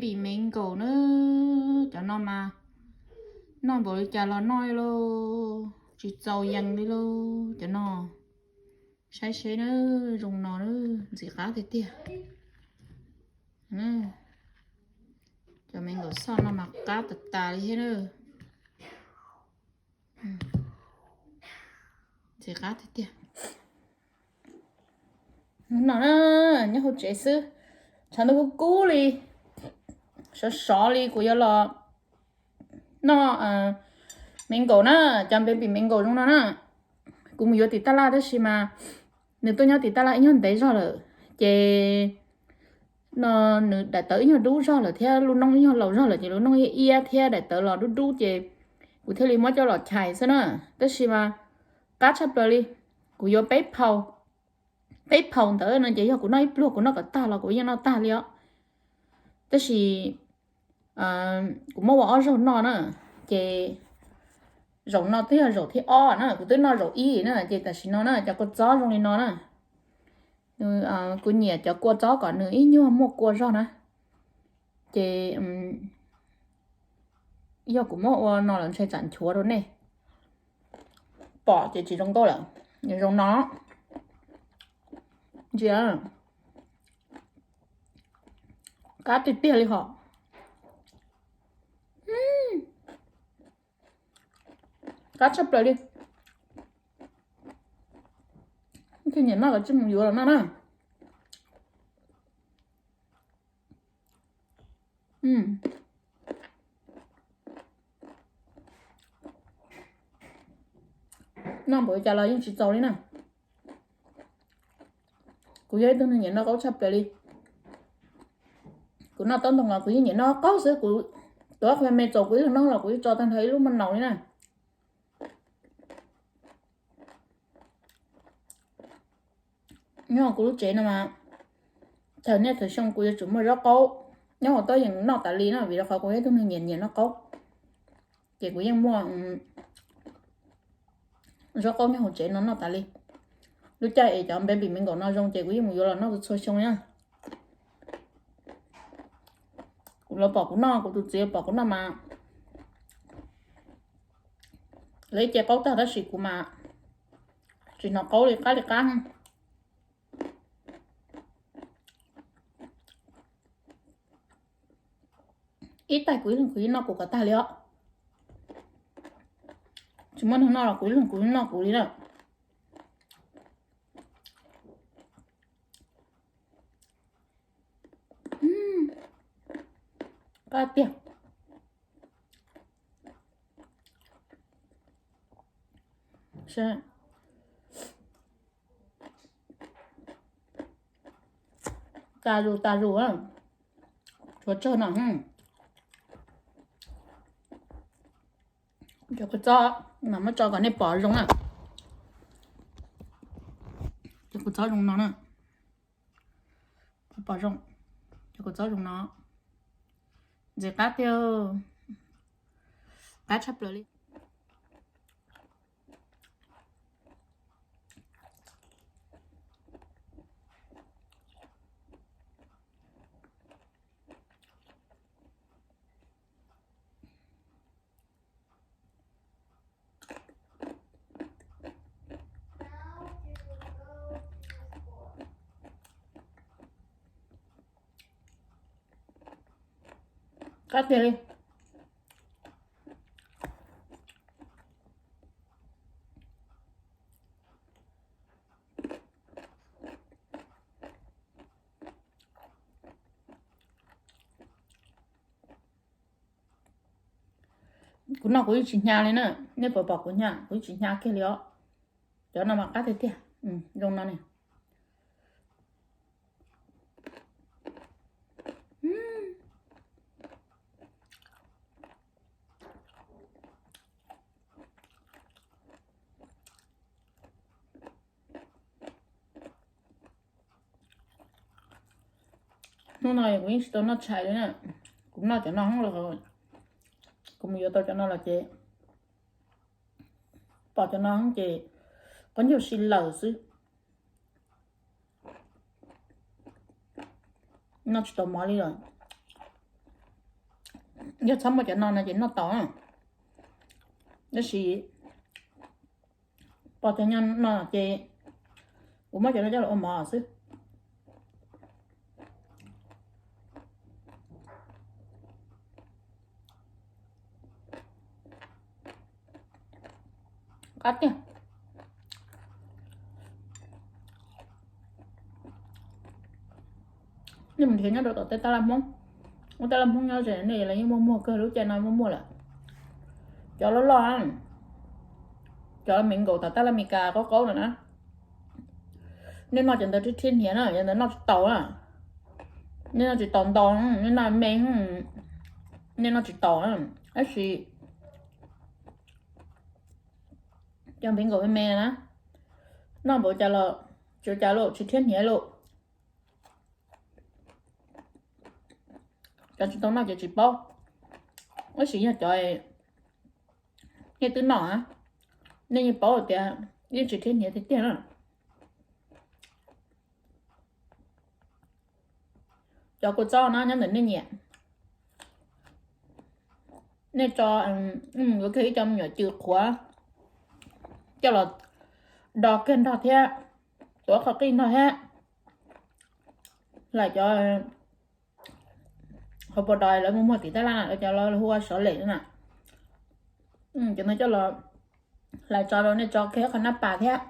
Pim me nkaum na, cov no mas noj npaum li cas los noj li lauj, tsis txaus yees li lauj cov no. Saib seb na, zoo no na, ntxim qab tiag tiag. Cov me nkaum xoj no mas qab tas tas li thiab na. Ntxim qab tiag tiag. No na, nyob hauv tsev xwb, tshav ntuj kub kub li, sov sov li, kuv yuav los noj me nkaum na, cov baby me nkaum zoo no na. Kuv mus yuav tim taj laj tab sis mas nws tuaj nyob tim taj laj ib nyuag ntev zog lawm, ces no nws daim tawv ib nyuag dub zog lawm thiab lub noob ib nyuag laus zog lawm ces lub noob iab iab thiab daim tawv los dub dub ces kuv thiaj li muab coj los chais xwb na. Tab sis mas qab tshaj plaws li, kuv yuav peb phau, peb phau ntawd no ces yog kuv noj ib pluag kuv noj kom tag los kuv yeej noj tag li os. Tab sis kuv muab ua ob zaug noj na, ces zaum no twb yog zaum thib ob na, kuv twb noj zaum ib na, ces tam sim no na cov kua txob zoo li no na. Kuv nyiam cov kua txob kom nws ib nyuag muaj kua zog na, ces yog kuv muab ua no lawm ntshe tsam nchuav rau nej, pom ces tsis zoo nkauj lawm. Zoo no, ntsia, qab tiag tiag li hos. Qab tshaj plaws li. Nyiam noj los tsij mus yuav los noj na. Noj npaum li cas los yeej tsis txaus li na. Kuv yog ib tug neeg nyiam noj qaub tshaj plaws li. Kuv noj taub ntoo los kuv yeej nyiam noj qaub xwb, kuv tuav qhov me txaus kuv ib leeg noj los kuv yeej tso tag nrho ib lub maj naus li na. Nyob hauv kuv lub tsev no mas thaum niaj thaum xyoo kuv yuav tsum muaj zaub qaub nyob hauv tub yees noj tas li na, vim rau qhov kuv yog ib tug neeg nyiam nyiam noj qaub, ces kuv yeej muaj zaub qaub nyob hauv tsev no noj tas li. Lub caij es cov baby me nkaum no zoo ces kuv yeej mus yuav los noj txhua xyoo na. Kuv los pom kuv noj, kuv tus txiv pom kuv noj mas lawv ib ce qaub tag tab sis kuv mas tsis hnov qaub li, qab li qab. Ib taig kuv ib leeg kuv yeej noj kuv kom tag li os. Tsis muaj neeg noj los kuv ib leeg kuv yeej noj kuv li na. Qab tiag. Ka zus tas zus, tshuav tsawg no. Cov kua txob no muab tso kom nej pom zoo na. Cov kua txob zoo no na. Pom zoo, cov kua txob zoo no. Ntxim qab tiag, qab tshaj plaws li. Qab tiag li. Kuv noj kuv yeej tsis hnyav li na, nej puas pom kuv hnyav? Kuv yeej tsis hnyav kiag li os. Cov no mas qab tiag tiag, zoo no ne. Hnub no kuv yeej tsis tau noj tshais li na, kuv noj cov no los, kuv mus yuav tau cov no los ces pom cov no ces qab ncaug si lawm xwb. Noj tsis tau mov li lawm. Yog txhob muaj cov no no ces noj tau, tab sis pom cov nyob no ces kuv muab cov no coj los ua mov xwb. Qab tiag. Nej mus nrhiav nyob rau tom tej taj laj Hmoob, ub, taj laj Hmoob nyob ze nej los yeej muaj muag kawg, lub caij no muaj muag lawm. Cov loj loj, cov me nkaus tom taj laj Meskas qaub qaub lawm na, nej noj cov ntawd thiaj hniav na, cov ntawd noj tsis taus na. Nej noj tsis taus ntau, nej noj me, nej noj tsis taus na. Tab sis cov me nkaus me me na, noj npaum cas los tsis ua cas lauj, tsis thiab hniav lauj. Cov tsis tau noj ces tsis paub, tab sis yog cov nej twb noj, nej yeej paub tias yeej tsis thiab hniav tiag tiag na. Cov kua txob no nyob ntawm nej nyiam, nej tso, yuav kiag ib co me nyuam cw qhuav coj los do kiag nrog thiab, tuav qhov qij nrog thiab. Lam cov hauv paus dos lawv muag muag tim taj laj na, lawv cov lawv hu ua sov lem na. Cov no coj los hlais tso rau nej tso kiag ib qho nab pas thiab,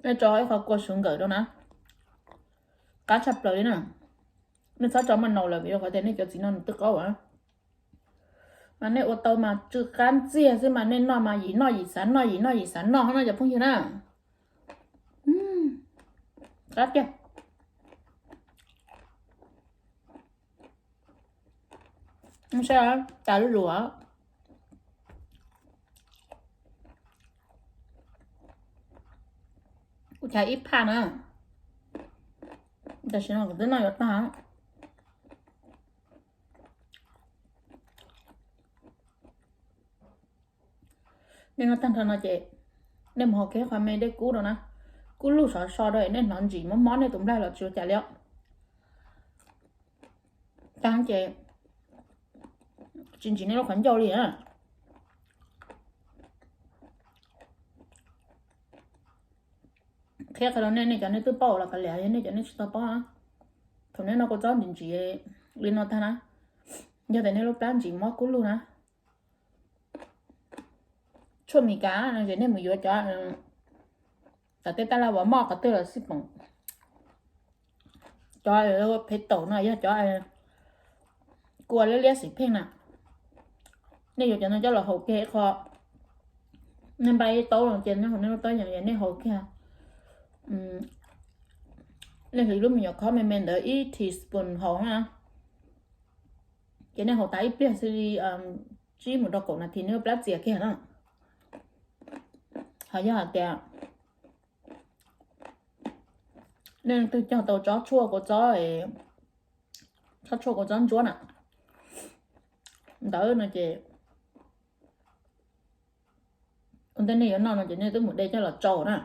nej tso ib qho kua suv nkawm rau na. Qab tshaj plaws li na. Nej txhob tso maj naus lawm vim rau qhov tias nej cov txiv no nws twb qaub. Mas nej ua tau mas tsw qab ntxiag xwb mas nej noj mas yim noj yim xav noj, yim noj yim xav noj no cov phooj ywg na. Qab tiag. Saib, tas lub lus. Kuv chav ib phaj na, tam sim no kuv twb noj yuav tag. Nej noj tag nrho no ces nej mus haus kiag qho me dej kub rau na, kub lug sov so rau nej hnov ntsim mob mob nej tus nplaig los tsis ua cas li os. Tag ces tsis ntsim nej lub qhov ncauj li na. Qhia qhia rau nej, nej cov nej twb paub los kav liam, yog nej cov nej tsis tau paub na, thaum nej noj kua txob ntsim ntsim li no tag na, yog tias nej lub plab ntsim mob kub lug na, tshuaj Meskas no ces nej mus yuav cov tom tej taj laj uas moj qhov twg los xij poom. Cov phev taum no yog cov kua liab liab xim pheej na. Nej yuav cov no coj los haus kiag ib qho, nej npaj ib taub no ces nej haus, nej lub taub yog nej haus kiag, nej hliv lub me nyuam khob me me ntawd ib teaspoon haus na, ces nej haus tas ib pliag xwb li tsib mus rau kaum nas this nej lub plab txias kiag na. Ho yog hais tias nej leej twg cog tau tsob tshuaj kua txob, tsob tshuaj kua txob ntsuab na, ntawd no ces ua ntej nej yuav noj no ces nej twb mus de coj los tsau na,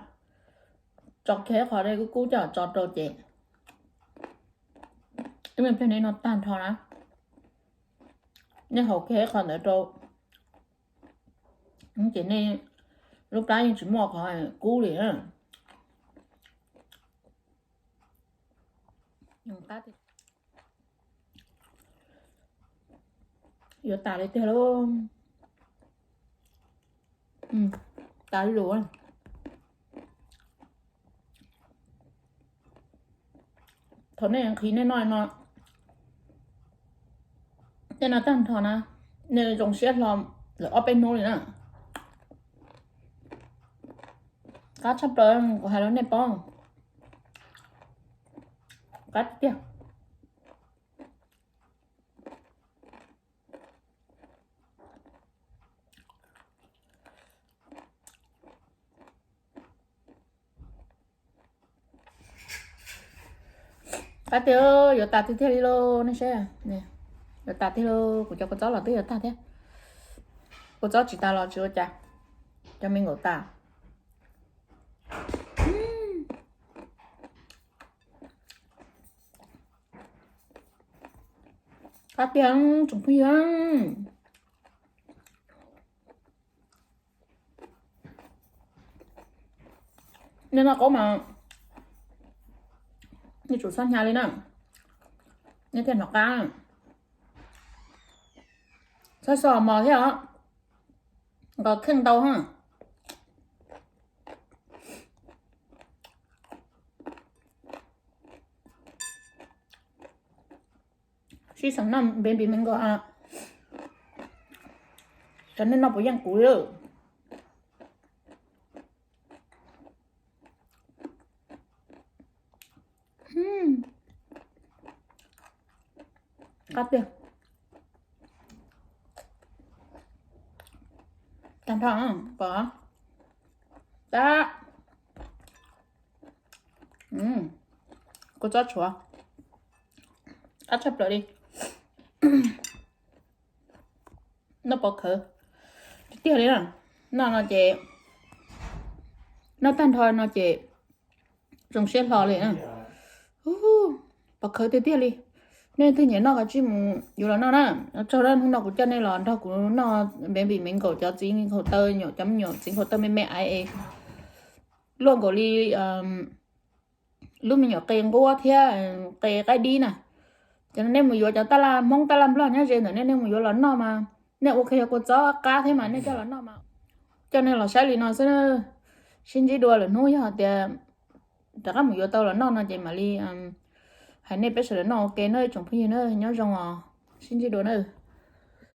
tso kiag ib qho dej kub kub coj los tso rau ces ib me pliag nej noj tag nrho na, nej haus kiag ib qho ntawd rau ces nej lub plab yeej tsis muaj qhov kub li. Yuav tas li tiag lauj. Tas lus. Thaum nej nqhis nej noj no, nej noj tag nrho na, nej zoo siab hlo lawm ob peb hnub li na. Qab tshaj plaws, kuv hais rau nej paub, qab tiag. Qab tiag, yuav tas tiag tiag li lauj nej saib. Yuav tas tiag lauj, kuv cov kua txob los twb yuav tag thiab. Kua txob tsis tas los tsis ua cas, cov me nkaum tas. Qab tiag tsoom phooj ywg. Nej noj qaub mas nej tsum txhob hnyav li na, nej thiaj hnov qab. Txhob so mos thiab os, nqos kheej ntau ha. Sib xeem noj baby mango a, cov nej noj puas yeej kuv li. Qab tiag. Tag nrho pom tab. Kua txob tshuav, qab tshaj plaws li. Noj pov khawv tiag tiag li na. Noj no ces, noj tag nrho no ces zoo siab hlo li na. Pov khawv tiag tiag li. Nej leej twg nyiam noj kav tsij mus yuav los noj na. Tsaug hnub no kuv coj nej los nrog kuv noj baby mango cov txiv nkhaus taw, nyuam cov me nyuam txiv nkhaus taw me me aiv es luaj nkaus li lub me nyuam qe nquab thiab qe qaib dib na. Cov nej mus yuav cov taj laj Hmoob taj laj Nplog nyob ze ntawm nej, nej mus yuav los noj mas nej ua kiag yog kua txob qab thiab mas nej coj los noj mas. Coj nej los saib li no xwb, sib ntsib dua lwm hnub yog tias rov qab mus yuav tau los noj no ces mam li hais nej peb sawv daws noj ua ke na tsoom phooj ywg na, nyob zoo os, sib ntsib dua na.